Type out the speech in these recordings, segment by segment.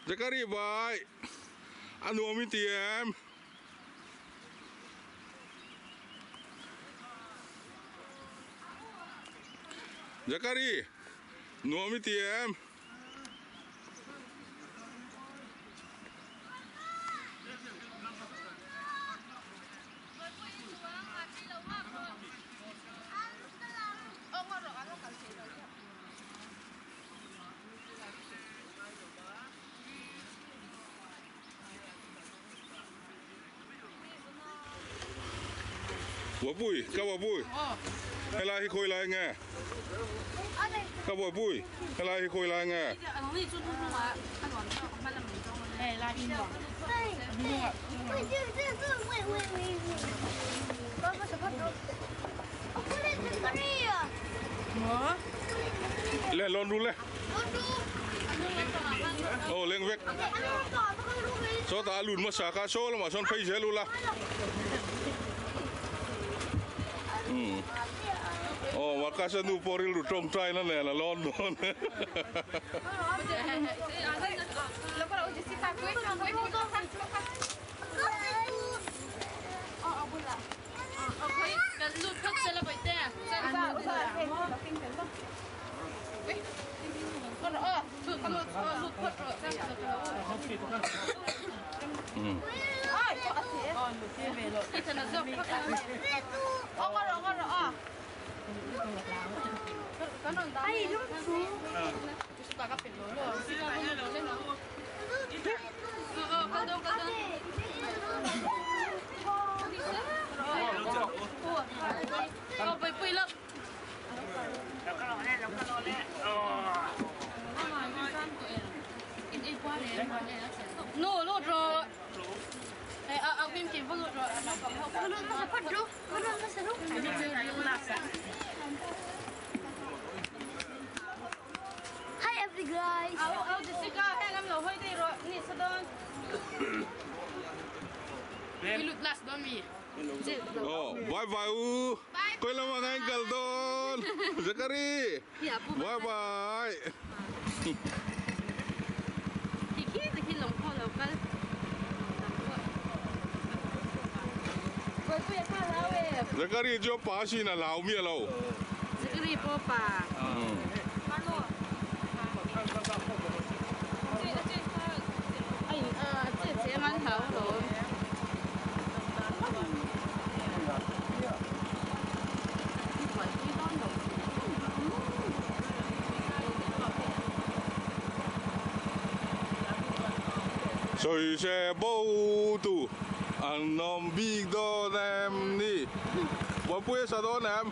Zachary bye a nuam in ti em? Zachary nuam i ti em? Buaipui ka buaipui helai hi khawi lai nge ka buaipui helai hi khawi lai nge le lon ru le Aw leng vek sawtah a lut hmasa kha saw lamah sawn phei zel ula umm aw Marcus-a nu pawh rilru tawngtai na nen a lawn dawn Hi every guys. Au au Jessica heng am lo hoi dei rawh ni sa dawn. I lut last dawn mi. Oh bye bye u. Koi lama ngai kal dawn. Zakari. Bye bye. Khi khi te khi lawng pawh lo kal. Zakari chu pa sin a hlau miah lo. Zakari pawh pa. Sawi se bo tu an awm bik dawn em ni? Buaipui a sa dawn em?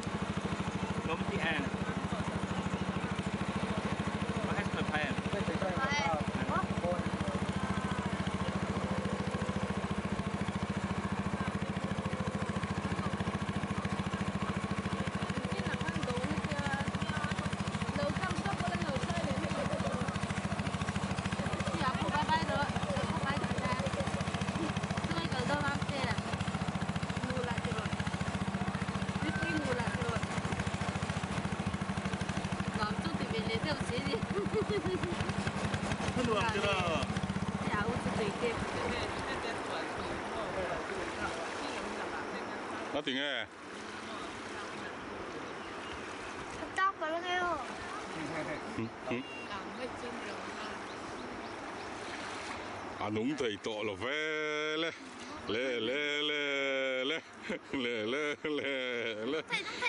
Nó thì nghe. A nung thei tawh lo ve le le le le le le le le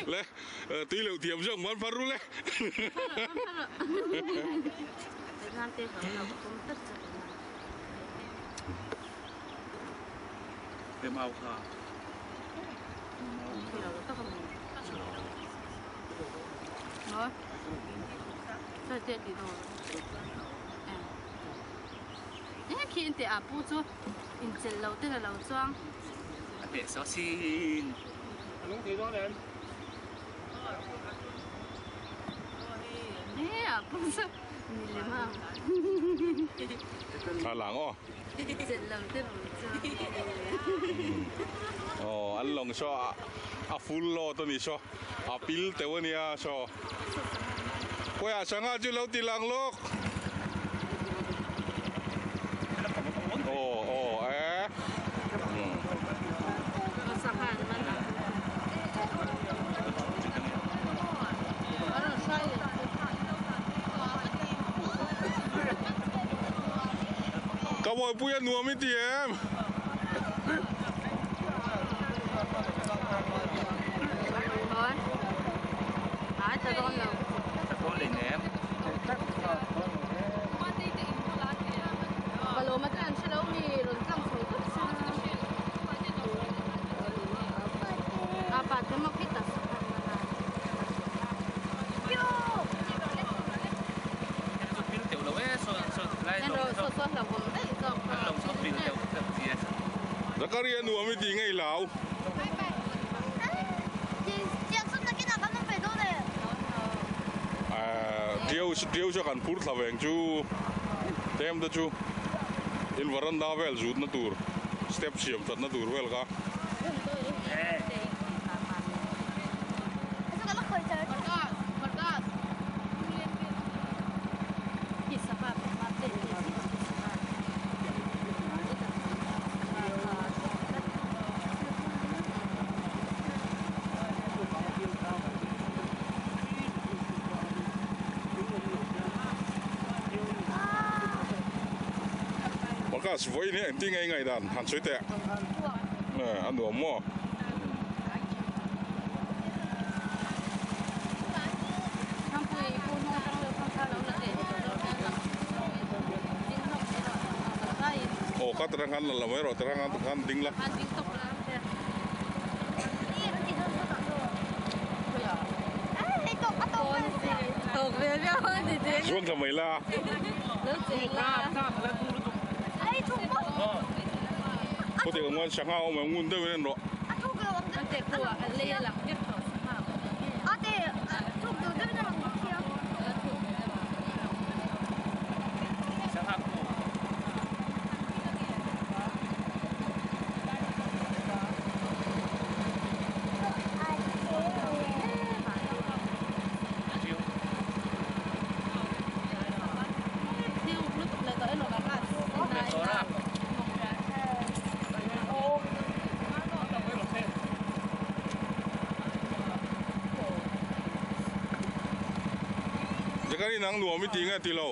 le le tui loh thiam zawk man phar ru le. Thla lang aw. Aw an lawng saw a full load a ni saw a pil teuh a nia saw khawiah sangha chu lo ti lang lawk. Aw aw e. Ka bawihpui a nuam i ti em? Zakaria nuam i tih ngei lau. Tiau tiau chu kan phur thla veng chu tlem te chu in varanda vel zut na tur step siam that na tur vel kha. Marcus vawiin hi engtin nge i ngaihdan han sawi teh a nuam maw? Aw ka tarang khan la la mai rawh tarang khan ding la. Zuang thla mai la. Khaw te ang sangha awm em ngun deuhin en rawh. Zakari nang nuam i ti nge ti lo.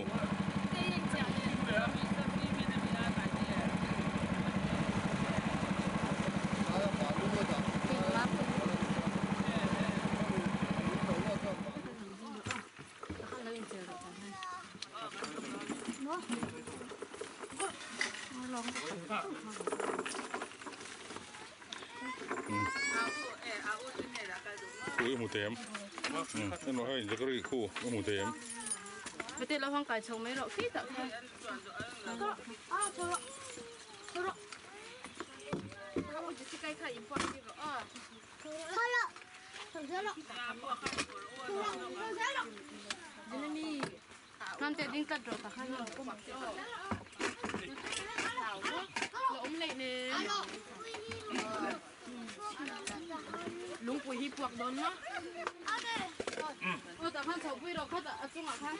Khu i hmu thei em? En rawh hei Zachary khu i hmu thei em? Heti lo hang kai chho mai rawh khi tah khan. Hnamte ding tlat rawh takhan la awm leh nen lungpui hi puak dawn maw aw takhan chho pui rawh khat a chungah khan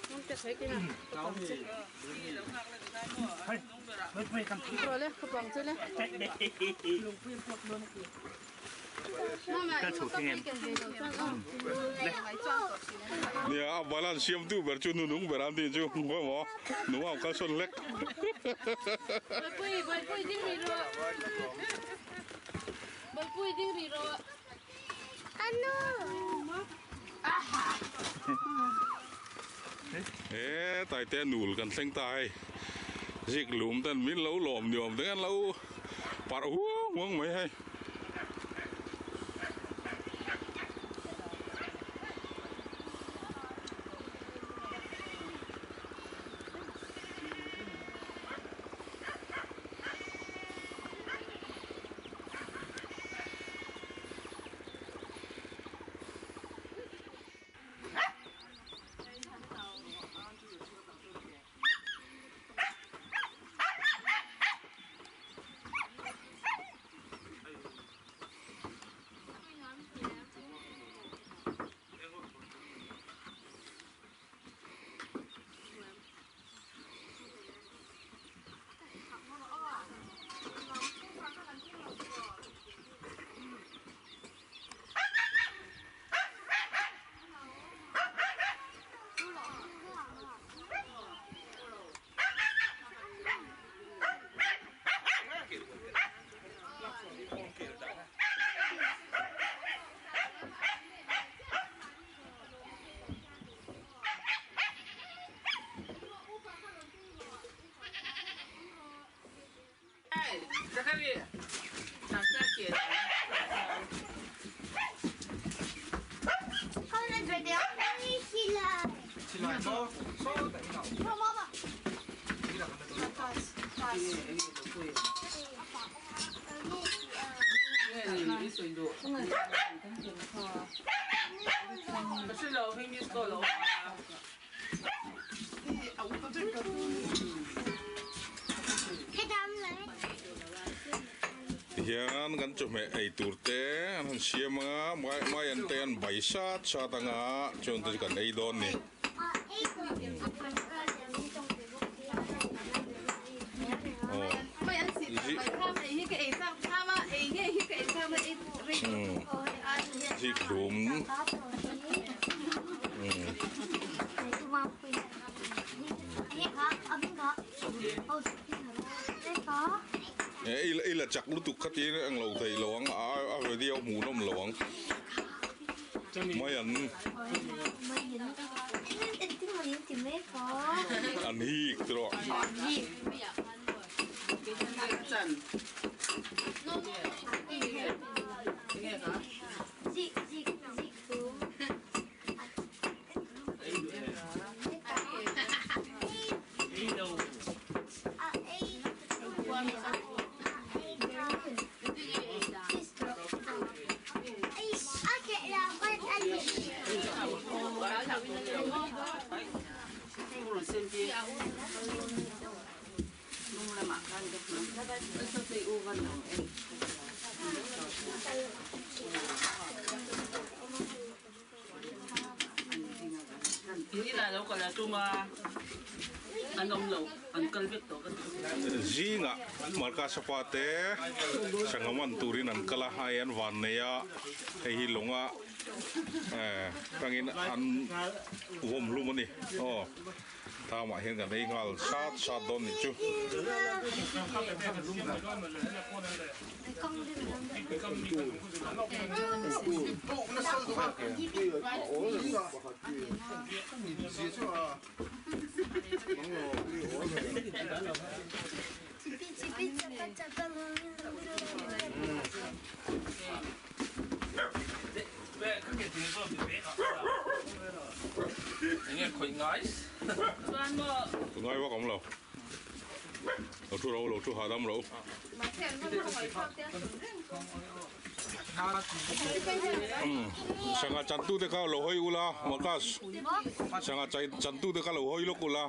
hnamte sawi keng a ka pang che rawh le ka pang che le lungpui puak dawn a ti. Nia a balance siam tu ber chu nunung ber an tih chu khawi maw nung ang kal sawn hlek. He taite nul kan thleng ta hei zik lum ten min lo lawm ni awm te an lo parh huang huang mai hei. Tihian kan chawhmeh ei tur te an han siam anga mai an te an bai sat sat anga chuan te chu kan ei dawn ni. Zikhlum I la chak lutuk kha tiin eng lo thei lo ang a video hmuhnawm lo ang. Mai an an hik tawh. Zingah Marka Sapa te sangha man turin an kal a, hei an van nei a, hei hi lawnga tangin an vawm hlum a ni aw. Thamah hian kan ei nghal sat sat dawn nih chu. Ngai vak awm lo. Lo thu ro, lo thu hahdam ro. Sangha chantute kha lo hawi ula, Marcus. Sangha chantute kha lo hawi lawk ula.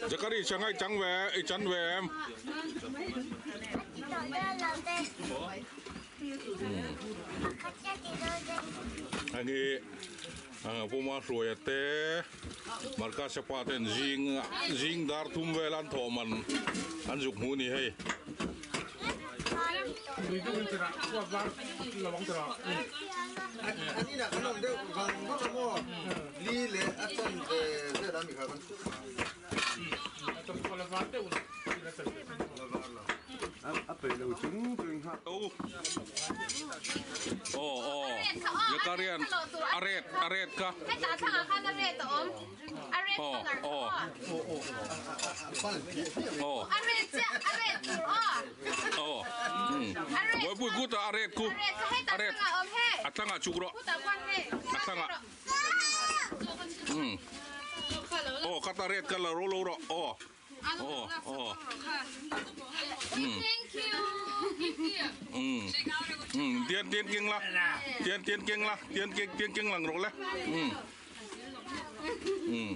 Zakari sangha i chang ve, i chan ve em? Hei hi Puma Hruaia te Markasa pa ten zing zing dar thum vel an thawh man an zuk hmuh a ni hei. Aw aw Zakarian a ret a ret kha aw aw aw aw buaipui kutah a ret khu a ret a tlangah chuk rawh a tlangah aw kha ta ret kha la ro lo rawh aw. Aw aw um um tian tian keng la tian tian keng la tian keng tian keng lang rawh le um um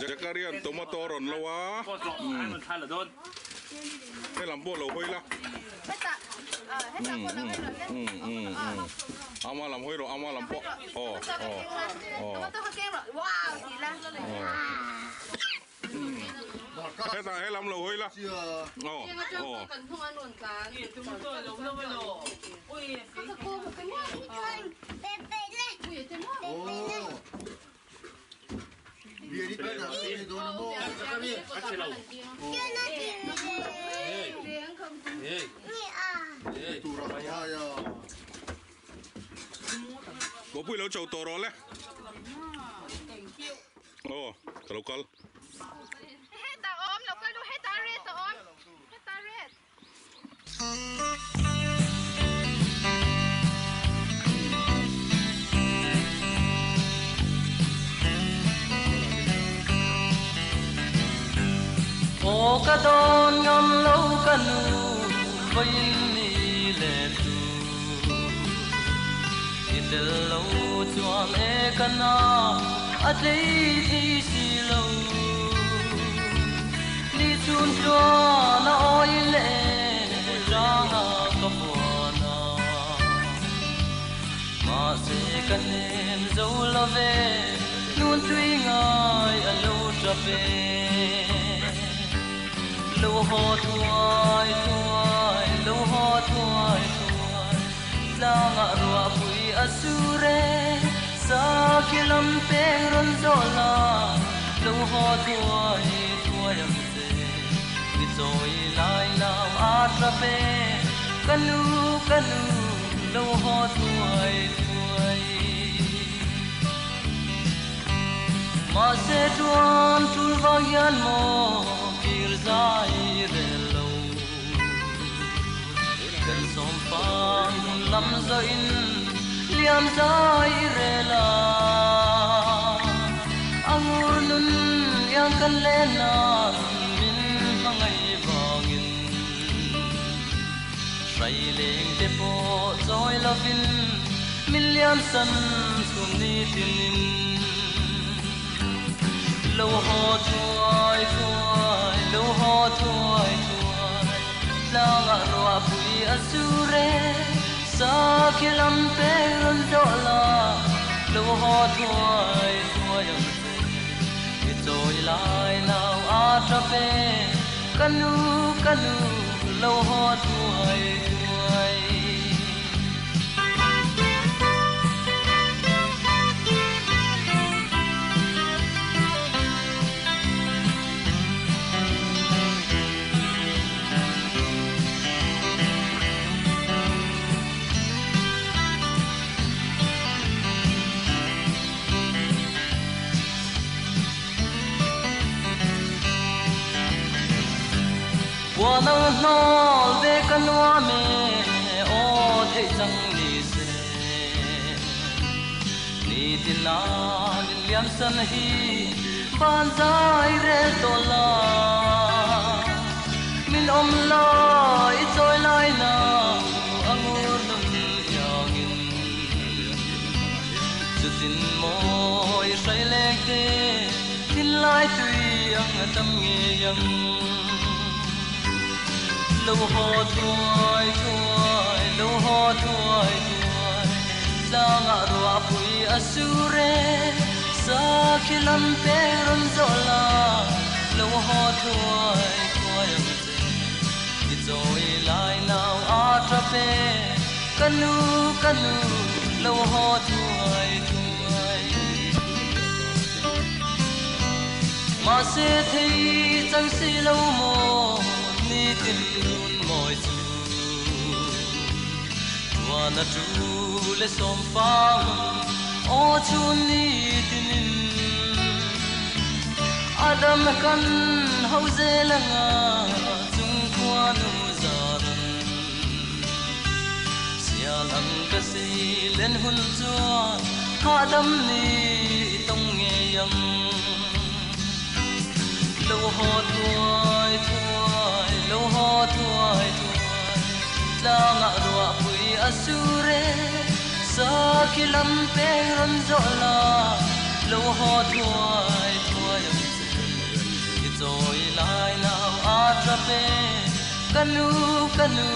Zakarian tomato a rawn lo a he lam pawh lo hawi la ama lam hawi rawh ama lam pawh aw aw aw hetah he lam lo hawi la aw aw Bawpui lo cho tawh rawh le. Aw ka lo kal. Hetah awm lo kal duh hetah red a awm hetah red. Aw ka dawn ngam lo ka nu vawiin ni leh tu I tel lo chuan e ka na a tlei thei si lo Ni chhun tluan a awi leh rang a ka buan a Mahse ka hnem zo lo ve nun tui ngai a lo tap e Lo haw thuai thuai lo haw thuai thuai Tlangah ruahpui a sur e Sakhi lam peng rawn zawh la Lo haw thuai thuai ang che Mi chawi lai lam a tap e Ka nu ka nu lo haw thuai thuai Mahse tuan tul vang hian maw kir zai rel lo Kan sawm fang lam zawhin liam zai rel a A ngur nun iang kan len nan min hmangaih vangin Hrai leng te pawh chawi lovin min liam san chhum ni tinin Lo haw thuai thuai, lo haw thuai thuai Tlangah ruahpui a sur e, sakhi lam pek rawn zawh la Lo haw thuai thuai ang che, i chawi lai nau a tap e Ka nu, ka nu, lo haw thuai thuai. Buan ang hnawl ve ka nuam e aw theih chang ni se Ni tin a min liam san hi van zai rel tawh la Min awm lai i chawi lai na a ngur nun hiangin Chutin maw i hrai leng te thinlai tui ang a tam ngei ang Lo haw thuai thuai, lo haw thuai thuai Tlangah ruahpui a sur e, sakhi lam peng rawn zawh la Lo haw thuai thuai ang che, i chawi lai nau a tap e Ka nu, ka nu, lo haw thuai thuai. Mahse thei chang si lo maw nitin run mawi chu. Tuan a tu le sawm fang aw chhun nitinin. Adam kan ho zel anga chung khuanu zaran. Sial ang ka sei len hun chuan hahdam ni i tawng ngei ang. Lo haw thuai thuai, lo haw thuai thuai, tlangah ruahpui a sur e, sakhi lam peng rawn zawh la, lo haw thuai thuai ang che, i chawi lai nau a tap e. Ka nu, ka nu,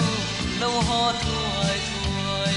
lo haw thuai thuai.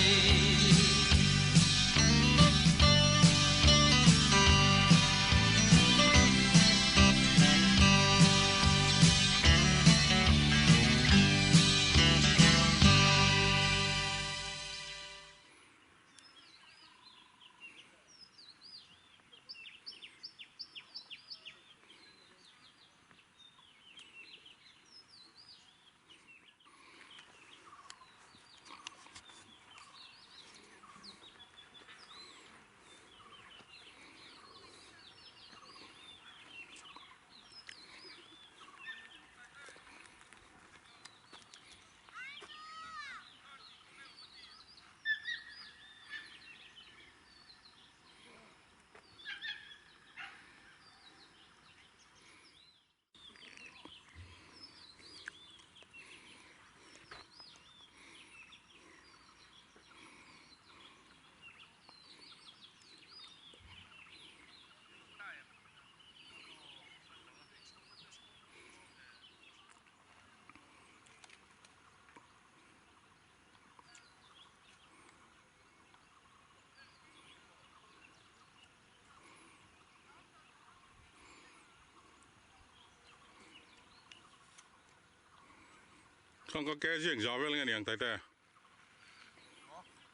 Khang kha kg engzah vel nge niang Taite?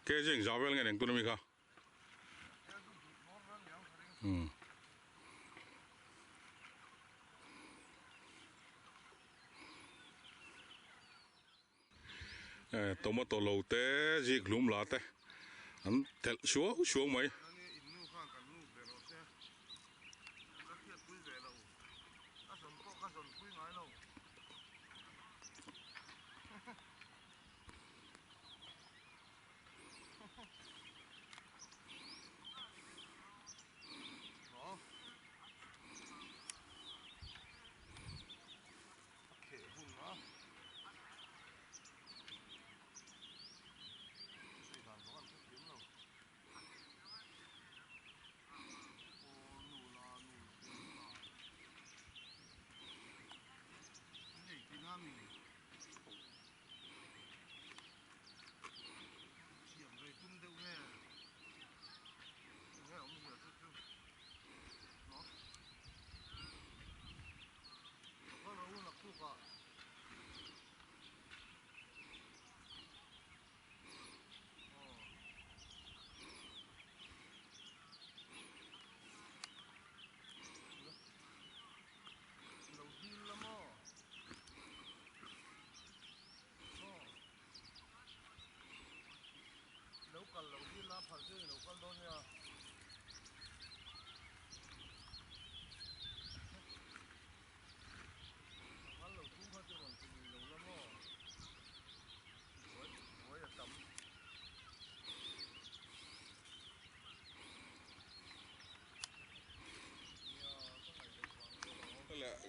Kg engzah vel nge niang tuna mi kha? Umm. Tomato lo te zik hlum la te an thelh suau suau mai.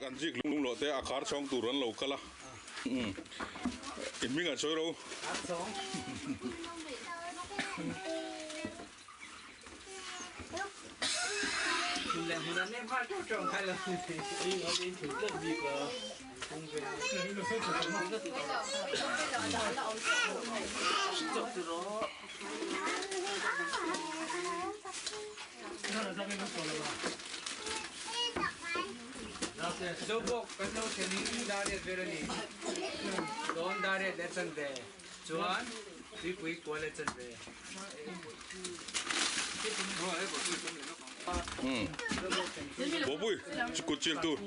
Kan zik lung loh te a khar chhawng tur an lo kal a in hming an sawi ro. Zobawk kan lo thlen in dariat vel a ni. Dawn dariat leh chanve chuan tuipui kual leh chanve. Bawpui kut chil tur.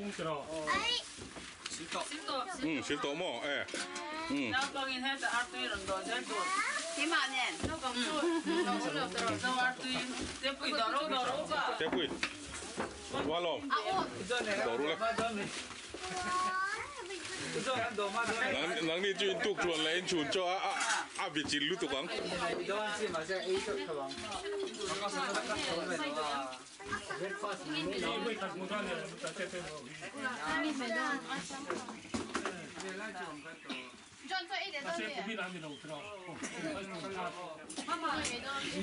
Sil tawh maw e. Tepui. Walawm. Dawr ula. Nangni chu in tuk chuan leh in chhun chaw a a vi chil lutuk ang.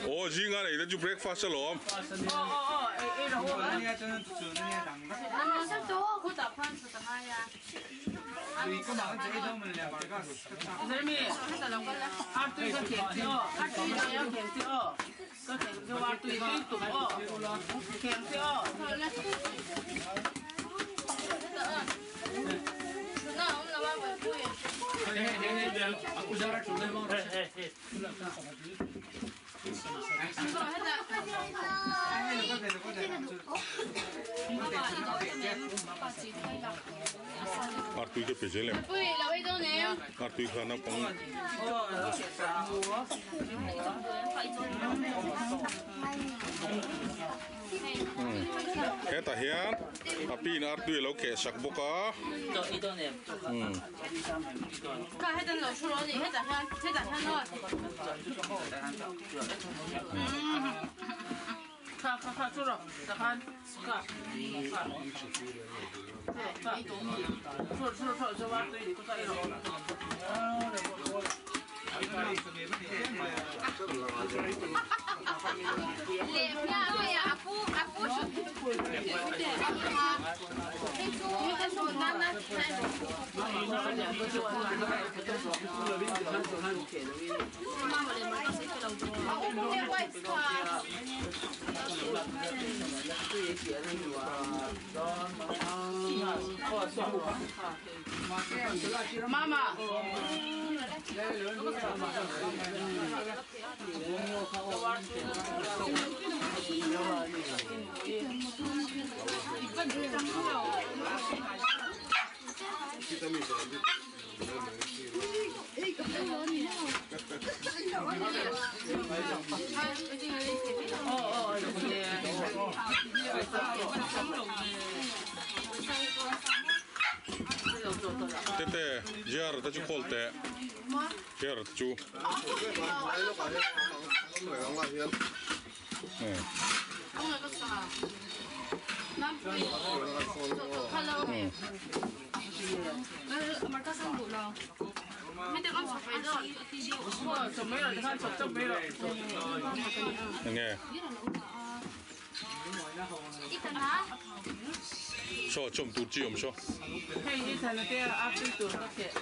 Aw zinga nei te chu breakfast alawm. Artui te pe zel em? Artui kha naupang. Hetah hian a pin artui a lo keh sak bawk a. Mama. Tete, JR te chu call teh. JR te chu. Enge? Saw chawm tur chi awm saw. Hei hi thana te a pui tur ka kheh.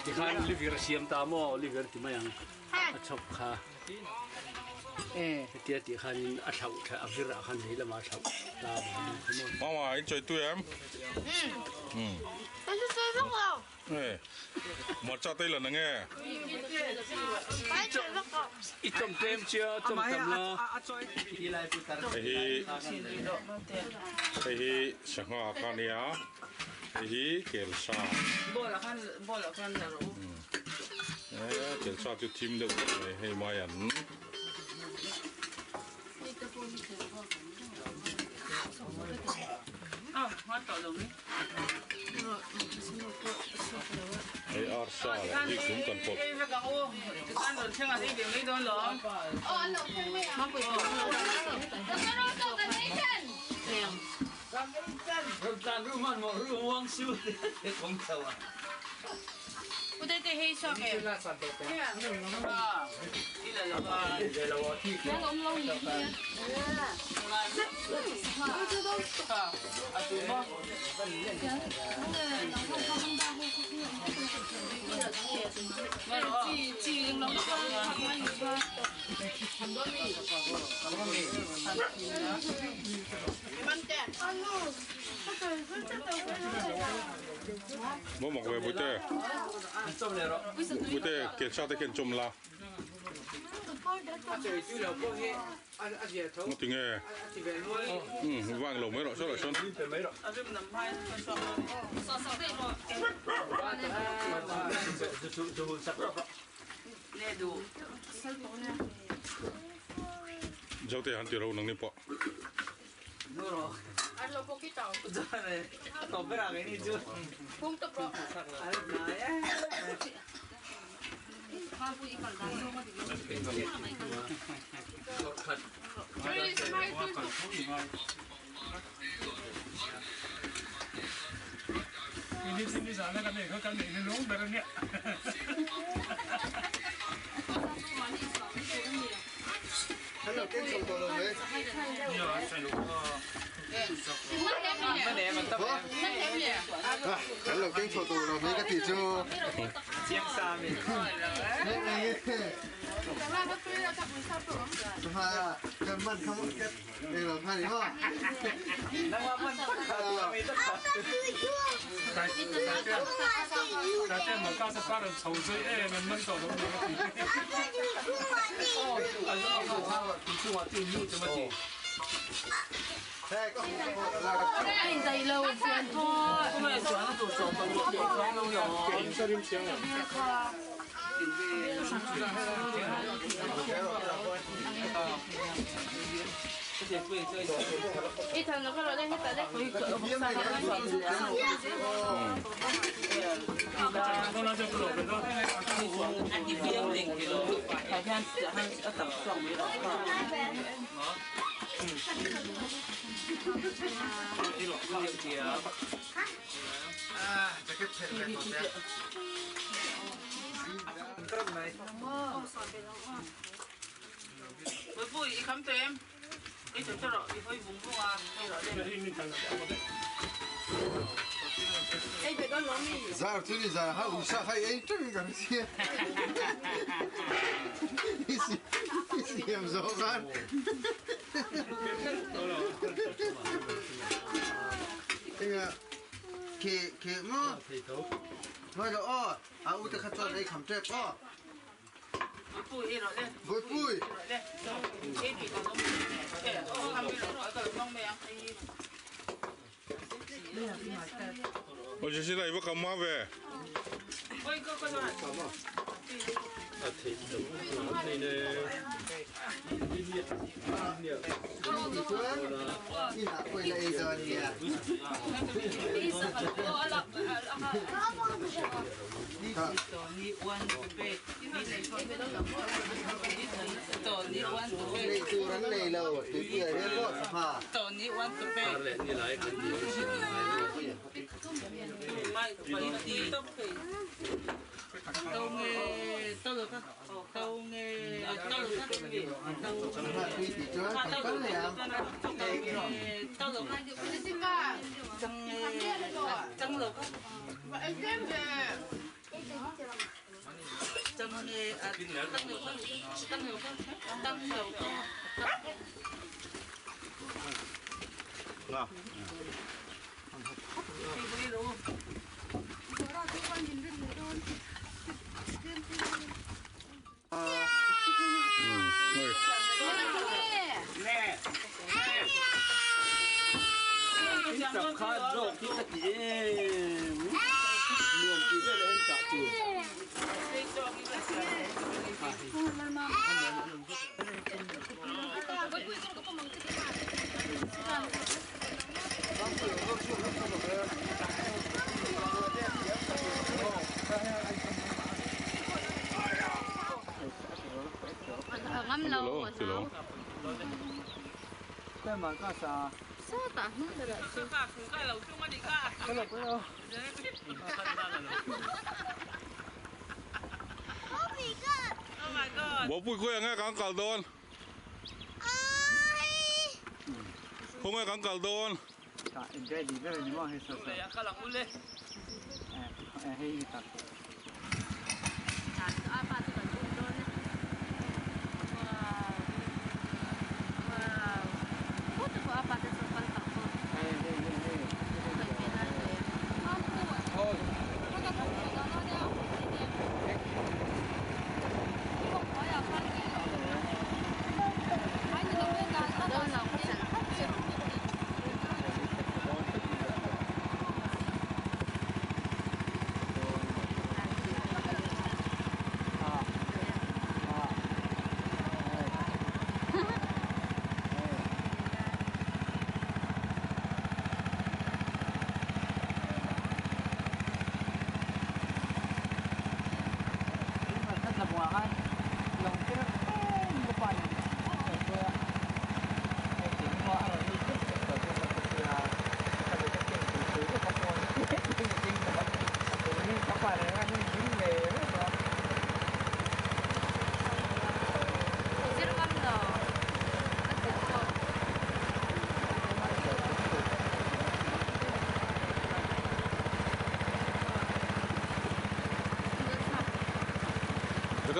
Tikhan liver siam ta maw liver ti mai ang a chawp kha hetia tih khanin a thlauh thla a vir ah khan lei lamah a thlauh ta maw. Mama in chawi tui em? Umm. Ka hre sawi vak lo. Nge hmarcha te i la na nge? Ka sawi vak lo. I chawm tlem chia chawm tam la. Hei hi hei hi sangha kha ania hei hi kelsa. Kelsa chu thim deuh tawh mai hei mai an. Hei arsa leh hi kum kan pawlh. Maw mak ve Bute. Bute kelsa te khian chawm la. Nga ti nge? Umm vang lo mai rawh saw lah sawn. Zote han ti ro nang ni pawh. Kan lo keng chho tur lo mai ka tih chu. Kan man kha eng lo kha ni maw. Zar chu ni zar ha u sa khai ei ṭang kan sia i siam zawh khan enga ke ke maw hmai lo aw a u te kha chuan ei kham ṭep aw Bawihpui Aw Jessica i va kam ma ve. Bawpui khawi ang nge kan kal dawn? Khaw nge kan kal dawn?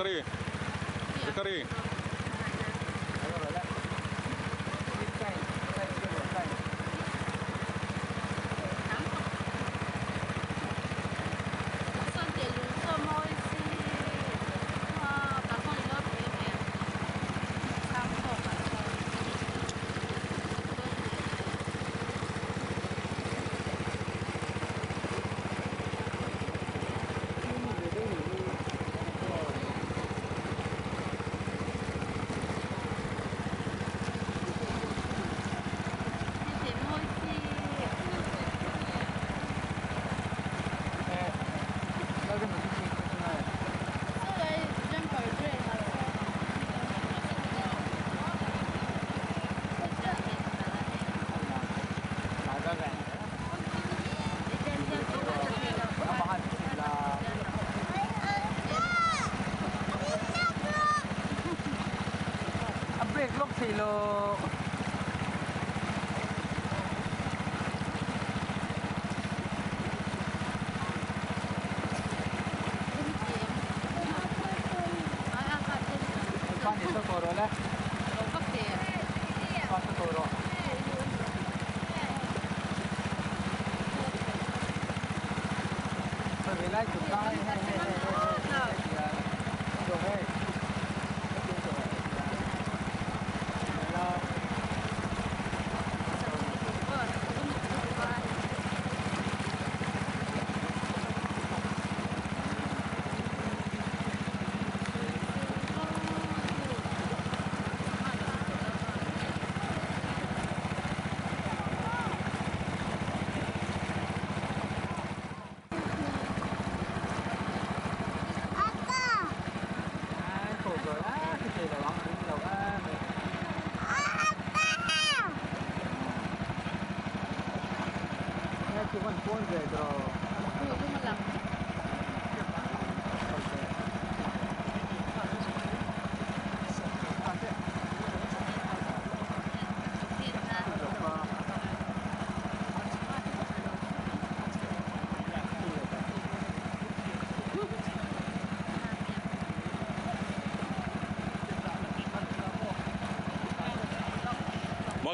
Zachary. Zachary.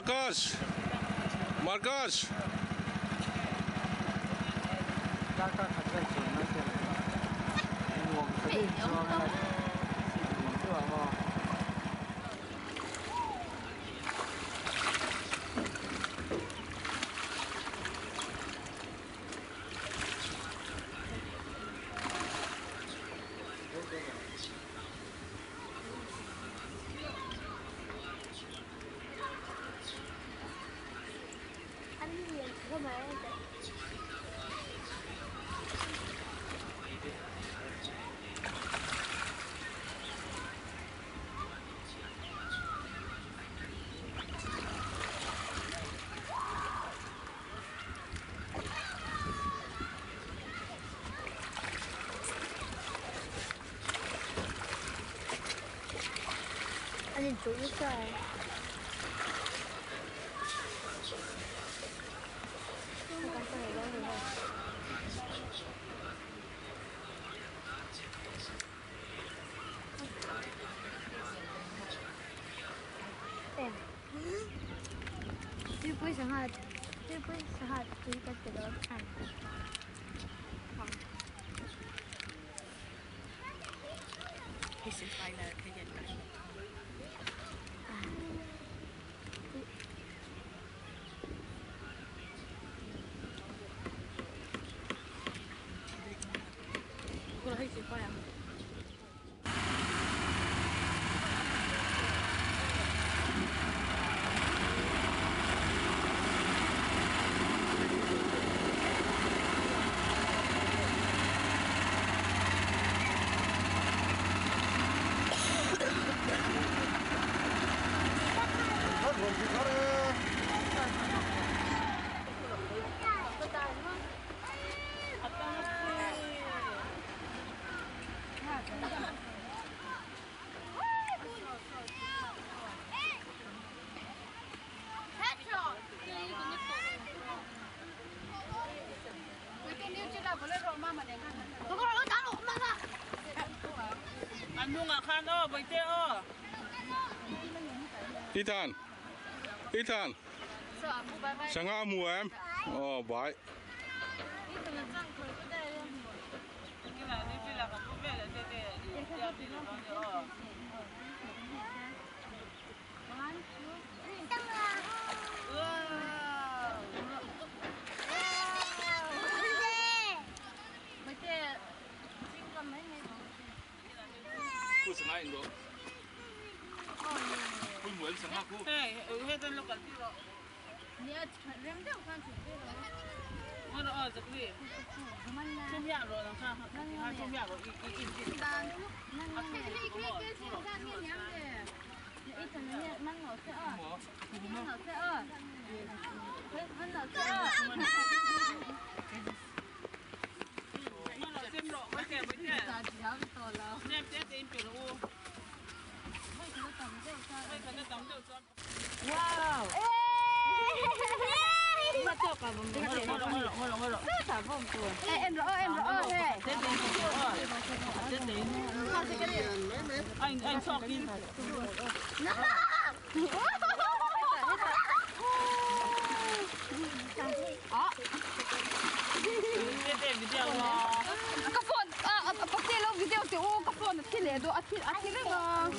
Marcus! Marcus! Khan aw Bawihte aw. Ethan Ethan Sangha a hmu em? Aw bai.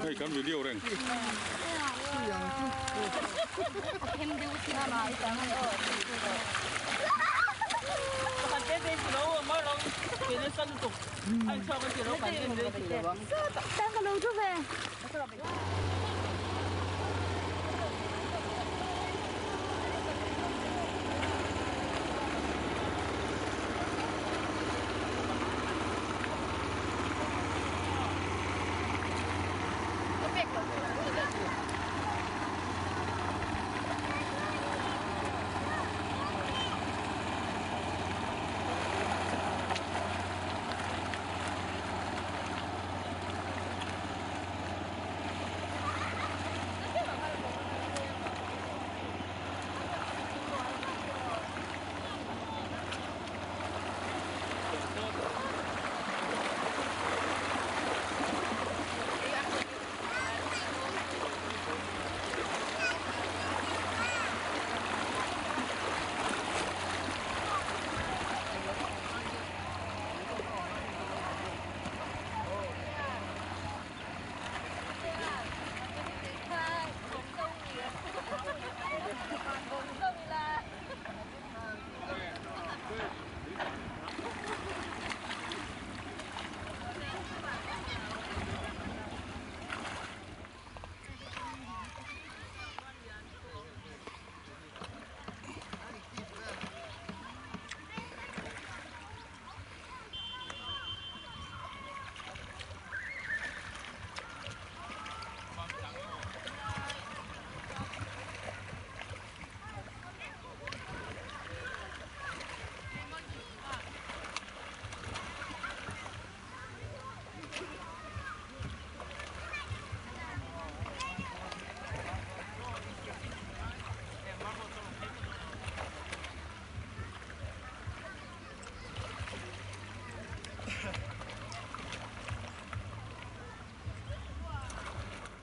Hei kan video reng.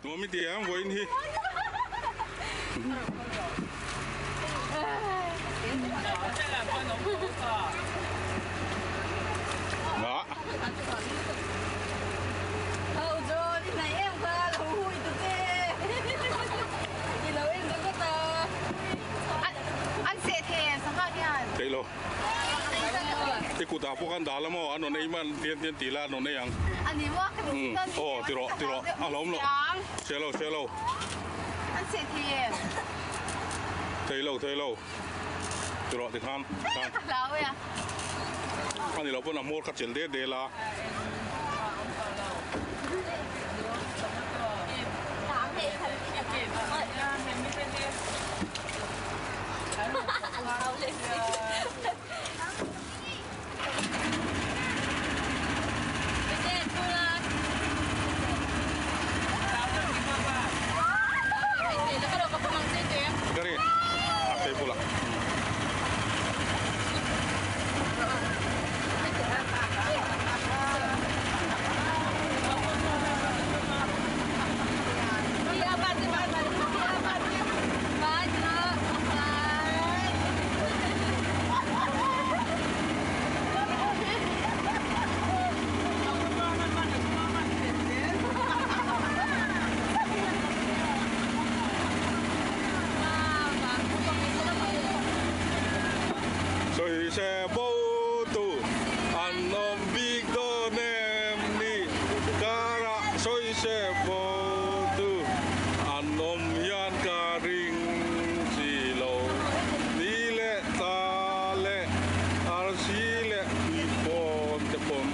Nuam i ti em vawiin hi. Theih lo. I kutah pawh khan dah la maw a rawn ei man tian tian tih la a rawn ei ang. Aw ti rawh ti rawh a hlawm loh. Hria lo hria lo. Thei lo thei lo. Ti rawh ti khan khan. A ni loh pawn a hmawr kha chelh det det la. Gari, a phei bulah. se bo tu an awm bik dawn em ni? Karah sawi se bo tu an awm hian ka ring si lo. Ni leh tla leh arsi leh tuipawn te pawn.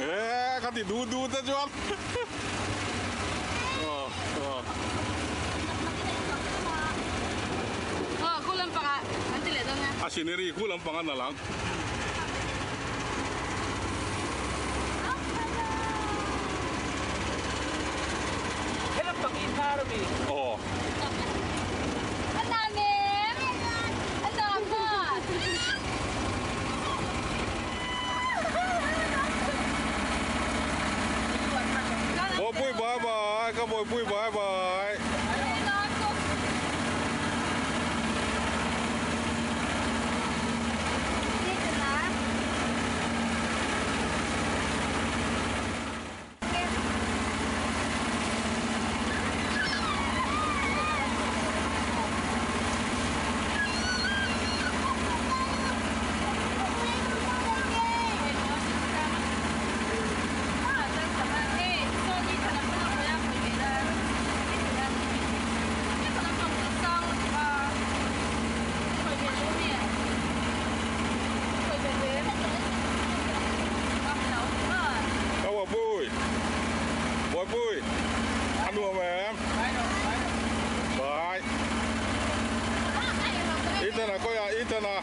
Ê, cái thì đu đu ta cho. Ờ, khu lâm panga, anh chỉ lấy đâu nha. À, scenery khu lâm panga là lắm. Cái lâm pang in tha rồi mi. Ồ. Anh làm em. Anh làm hả? Bye bye bye, các bye bye bye. Bye. Ăn đùa mà em. Bye. Ít thế nào coi à, ít thế nào.